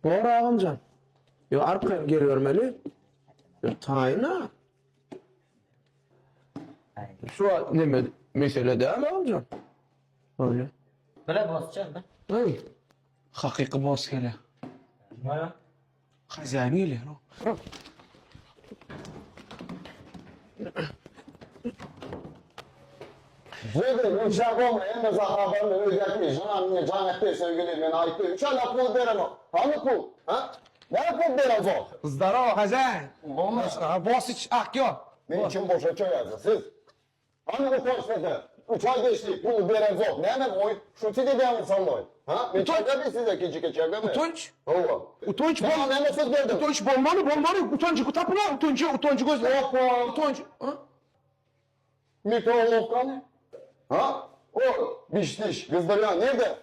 Bor agamjan. Ýo arkaýyn gelibermeli. Ýo taýyn-a. Şu wagt neme mesele däl agamjan. Öyle. Bile boss geldi. Ey. Hakyky boss gelýär. Näme? Hazaýyn gelýär. Jigim, üç aý boldy, hemme zat habaryny öýdäki jynan menä jaň etdi, söýgüli, men aýtdy, üç aýlap pul beremok. Hany pul? Ha? Näme pul beremzok? Zdarowo, hazaýyn. Bolmaz. Boss iç ak ýol. Men içim boşa çöýärdi. Siz? Hany utanç size? Üç aý geçdi, pul beremzok. Näme oý? Şutit edýäňiz so mnoý? Ha? Men çagamy size gijike çagamy? Utanç? Hawa. Utanç bol. Saňa näme söz berdim? Utanç bolmaly, bolmaly. Utanjy tapylar, utanjy, utanjy gözle. Hoppa. Utanç. Ha? Mikrowolnowkany? Ha? O biş diş gyzdyrýan nirde?